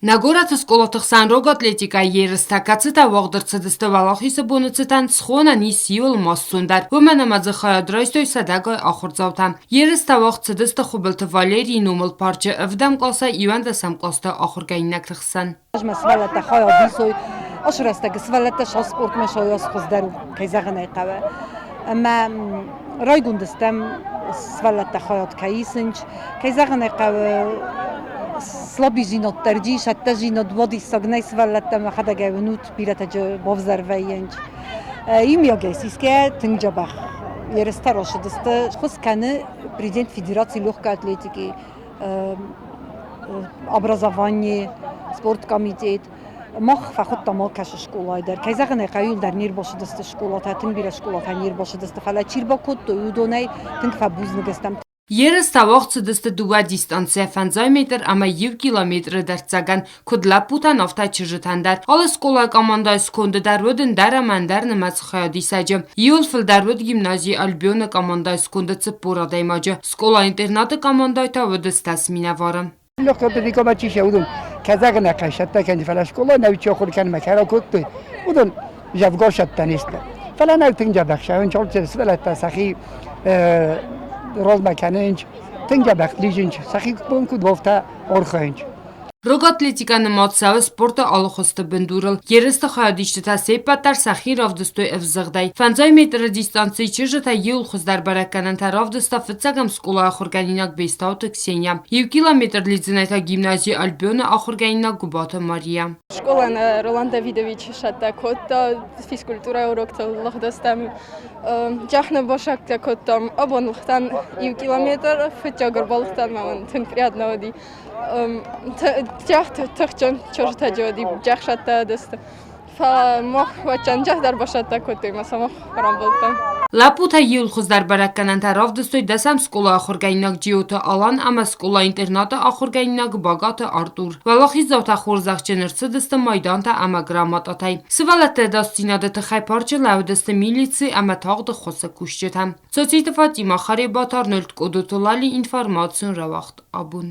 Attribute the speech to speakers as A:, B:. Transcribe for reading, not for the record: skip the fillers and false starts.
A: Нӕ горӕты скъолаты хсӕн рог атлетикӕйы ерыстӕ, кӕцытӕ уагъд ӕрцыдысты Уӕлахизы боны цытӕн, схонӕн ис иуыл массон дӕр, уымӕн ӕмӕ дзы хайад райстой сӕдӕгай ахуырдзаутӕ. Ерыстӕ уагъд цыдысты Хуыбылты Валерийы номыл парчы ӕвдӕм къласӕй иуӕндӕсӕм кълӕсты ахуыргӕнинӕгты хсӕн.
B: Мӕ сывӕллӕттӕ хайад исой, ацы рӕстӕг сывӕллӕттӕ сӕ спортмӕ сойас хуыздӕр у, кӕй зӕгъын ӕй хъӕуы. Ӕмӕ райгонд стӕм сывӕллӕттӕ хайад кӕй исынц, Кӕй зӕгъын ӕй хъӕуы, слабиздзинад дӕр ис, ӕддӕдзинад уадиссаг нӕй сывӕллӕттӕм, мӕхӕдӕг ӕй уынут, бирӕтӕ дзы бавзӕр вӕййынц. Иумиагӕй сисгӕ тынг дзӕбӕх ерыстӕ рацыдысты. Схуыс кӕны президент Федераци легкой атлетики, образование, спорткомитет. Мах фӕхуыдтам алкӕцы скъолайы дӕр. Кӕй зӕгъын ӕй хъӕуы, дӕр не рбацыдысты скъолатӕ, тынг бирӕ скъолатӕ не рбацыдысты, фӕлӕ чи рбакодтой, уыдонӕй тынг фӕбузныг стӕм.
A: Ерыстӕ уагъд цыдысты дыууӕ дистанцийӕ фӕндзай метр ӕмӕ иу километры дӕрддзӕгӕн, куыд лӕппутӕн, афтӕ чызджытӕн дӕр. Алы скъолайы командӕйы сконды дӕр уыд ӕндӕр ӕмӕ ӕндӕр нымӕц хайадисӕджы. Иуыл фылдӕр уыд гимнази Альбион-ы командӕйы сконды 40 адӕймаджы, скъола-интернаты командӕйы та уыд стӕс минӕвары.
C: Легкоатлетикӕмӕ чи уыдон кӕдзӕгъын ӕххӕссӕттӕ кӕнын, фӕлӕ скъола нӕ чи ахуыр кӕнынмӕ кӕй кодтой, уыдон зӕвгар сӕттӕ не сты. Фӕлӕ нӕ тынг дзӕбӕх сӕ сывӕллӕттӕ сӕхи размӕ кӕнынц, тынг дзӕбӕх лидзынц, сӕхи бон куыд у, афтӕ архайынц.
A: Рог атлетикӕ нымад цӕуы спорты алы хуызты бындурыл. Ерысты хайадисджытӕ се ппӕт дӕр сӕхи равдыстой ӕвзыгъдӕй. Фӕндзай метры дистанцийы чызджытӕ иуыл хуыздӕр бӕрӕггӕнӕнтӕ равдыста фыццӕгӕм скъолайы ахуыргӕнинаг Бестауты Ксения. Иу километр лидзынӕй та гимнази Альбион-ы ахуыргӕнинаг Гуыбаты Мария.
D: Скъола нӕ Роланд Давидович сӕттӕ кодта физкультурӕйы уроктыл лыгъдыстӕм. Джахны босӕгтӕ кодтам. Абон лыгътӕн иу километр, фыццаг ӕрбалыгътӕн ма мын тынг приятно уыди. Тыхджын чызджытӕ уыди, джахсӕттӕ уыдысты. Фӕлӕ уӕччанджах дӕр басӕттӕ кодтой мӕ сӕ мах рамбылдтам.
A: Лӕппутӕ иуыл хуыздӕр бӕрӕггӕнӕнтӕ равдыстой дӕсӕм скъолайы ахуыргӕнинаг Джиоты Алан ӕмӕ скъола-интернаты ахуыргӕнинаг Багаты Артур. Уӕлахиздзаутӕ хорзӕхджын ӕрцыдысты майдантӕ ӕмӕ грамотатӕй. Сывӕллӕтты ӕдасдзинады тыххӕй парчы лӕууыдысты милици ӕмӕ тагъд ӕххуысы кусджытӕ. Цоциты Фатимӕ, Харебаты Арнольд, Къодоты Лали, информацион рауагъд абон.